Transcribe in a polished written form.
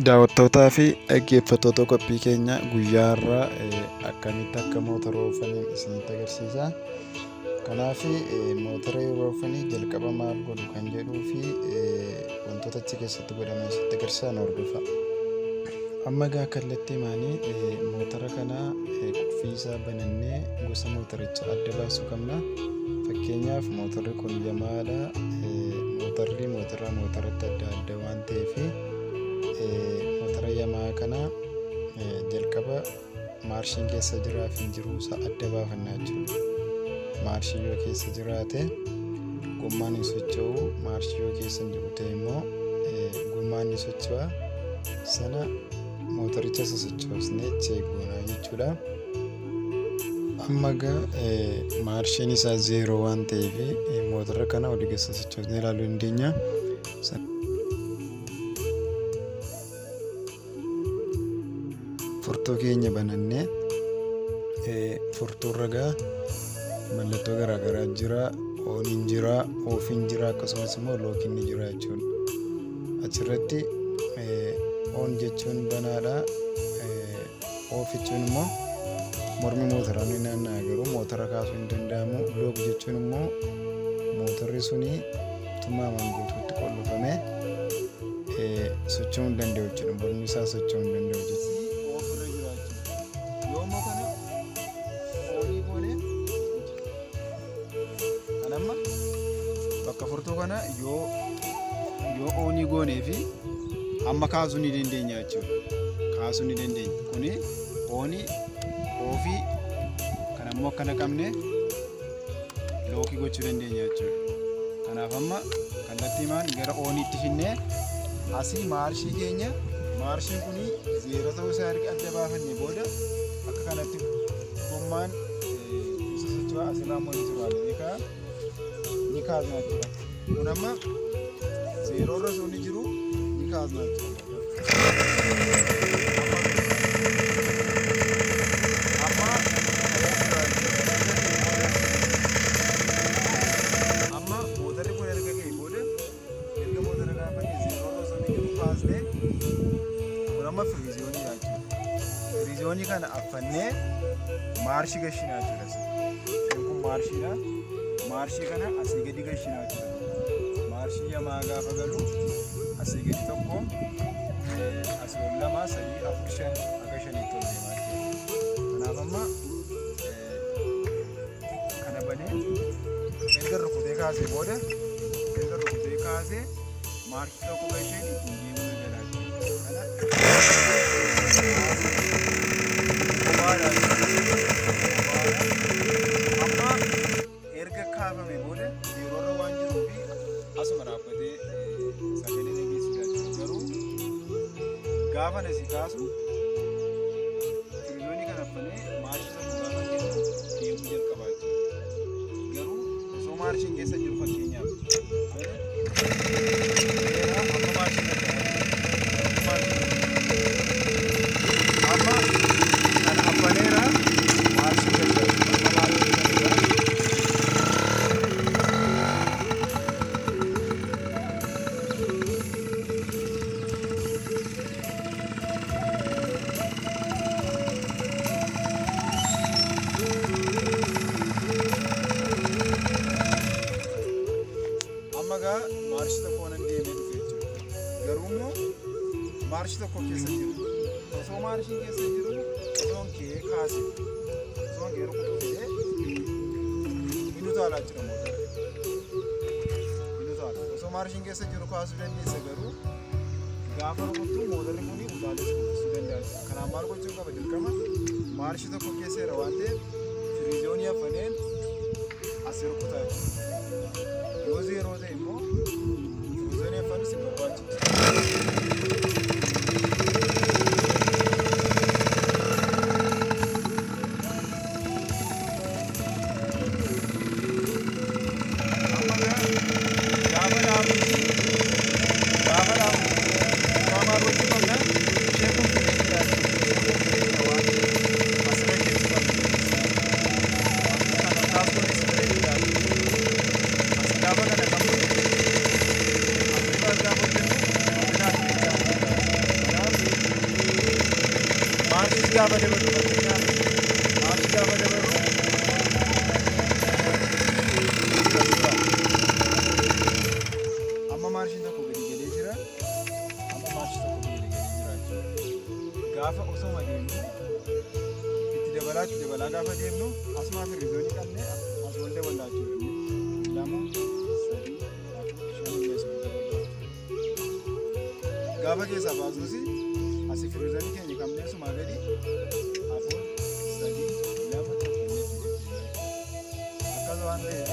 Daawwattootaa fi dhaggeeffattoota qophii keenya guyyaa har'aa akkamitti akka motora oofanii isinitti agarsiisa. Kanaaf motora yeroo oofanii jalqaba maal godhu kan jedhuu fi wantoota achi keessatti godhaman isinitti agarsiisan hordofaa. Amma egaa kallattii maanii motora kana qulfii isaa banannee gosa motorichaa adda baasuu qabna. Fakkeenyaaf motorri kun Yamahaadha. Motorri motora motoratti adda adda waan ta'eef motora Yamahaa kana jalqaba maarshiin keessa jiraa fi hin jiruu isaa adda baafannaa jechuudha. Maarshii yoo keessa jiraate gommaan hin socho'u, maarshii yoo keessa hin jiru ta'e immoo gommaan ni socho'a. Sana motoricha sosochoosnee check goonaa jechuudha. Amma egaa maarshiin isaa zeeroo waan ta'eef motora kana olii gad sosochoosnee ilaaluu dandeenya. Furtuu keenya banannee furtuurra egaa mallattoo garaagaraa jira. Oniin jira, offiin jira, akkasumas immoo lockiin ni jira jechuudha. Achirratti on jechuun banaadha. Off jechuun immoo mormi motoraa ni naanna'a garuu motora kaasuu hin danda'amu. Lock jechuun immoo motorri suni tumaamaan guutuutti qollofamee socho'uu hin danda'u jechuudha. Mormi isaa socho'uu hin danda'u jechuudha. Ofirra jira jechuudha. Yoo immoo kana onii goone kan amma bakka furtuu kana yoo onii goonee fi amma kaasuu ni dandeenya jechuudha. Kaasuu ni dandeenya. Kuni onii, offii kan ammoo akkana qabne lockii gochuu dandeenya jechuudha. Kanaaf amma kallattiimaan gara oniitti finnee asii maarshii keenya maarshiin kuni zeero ta'uu isaa erga adda baafannee booda akka kanatti gommaan isa socho'aa asirraa immoo ni tura ni kaasna jechuudha. Kun amma zeeroo irra osoo inni jiru ni kaasna jechuudha. Amma amma motorri kun erga ka'ee booda erga motora gaafa zeeroo irra osoo inni jiru kaasnee kun amma firiiziyoonii jechuudha. Firiiziyoonii kana affannee maarshii gashinaa jechuudha. Isheen kun maarshiidha. Maarshii kana asii gadi gashinaa jechuudha. Maarshii Yamahaa gaafa galu asii gadi tokko, asii ol lama, sadii, afur, shan, haga shaniitti ol deemaa jechuudha. Kanaaf amma kana banee erga rukutee kaasee booda erga rukutee kaasee maarshii tokko gasheen ittiin deemuu eegala jechuudha. Kana kophaadha jechuudha. Amma erga kaafame booda zeeroorra waan jiruu fi asuma dhaabbatee sagalee dhageessisa jechuudha. Garuu gaafa asi kaasu firiizoonii kana affanee maarshii tokko gaafa kennu deemuu jalqaba jechuudha. Garuu osoo maarshiin keessa jiru fakkeenyaaf amma maarshiin amma kana affaneera maarshii keessa amma maarshii keessa. Amma gaa maarshii tokko waan deemee dhufe jechuudha. Garuu immoo maarshii tokko keessa jiru. Osoo maarshiin keessa jiru osoon kee kaase osoon kee rukutuu fidee inni utaalaa jira motora. Inni utaala. Osoo maarshiin keessa jiru kaasuu dandeessa garuu gaafa rukuttu motorri kun utaalee si kuffisuu danda'a. Kanaaf maal gochuu qaba dirqama maarshii tokko keessa jira waan ta'eef firiiziyoonii affaneen asii rukutaa jechuudha. Yoo zeeroo ta'e immoo firiiziyoonii affanuu si barbaachisa. Amma gaafa dhaabutti gaafa dhaabu maal gochuu qabna? Isheen kun fireeniidha jechuudha. Isheen kun fireeniidha waan ta'eef asirra geessuu qabna. Kana kaas kunis fireeniidha jechuudha. As gaafa kana qabnu asirra gaafa hojjennu Maarshis gaafa dabalu, fakkeenyaaf maarshii gaafa dabalu, amma maarshiin tokko gadi galee jira. Amma maarshii tokko gadi galee jira jechuudha. Gaafa osoma deemnu itti dabalaa, itti dabalaa gaafa deemnu, asumaa firrizoonii qabnee as ol dabalaa jechuudha. 2, 3, 4, 5 illee ol dabalaa jechuudha. Gaafa keessaa baasnus asii firrizoonii keenya qabnee asumaa gadi 4, 3, 2, 1 illee. Akkas waan ta'eef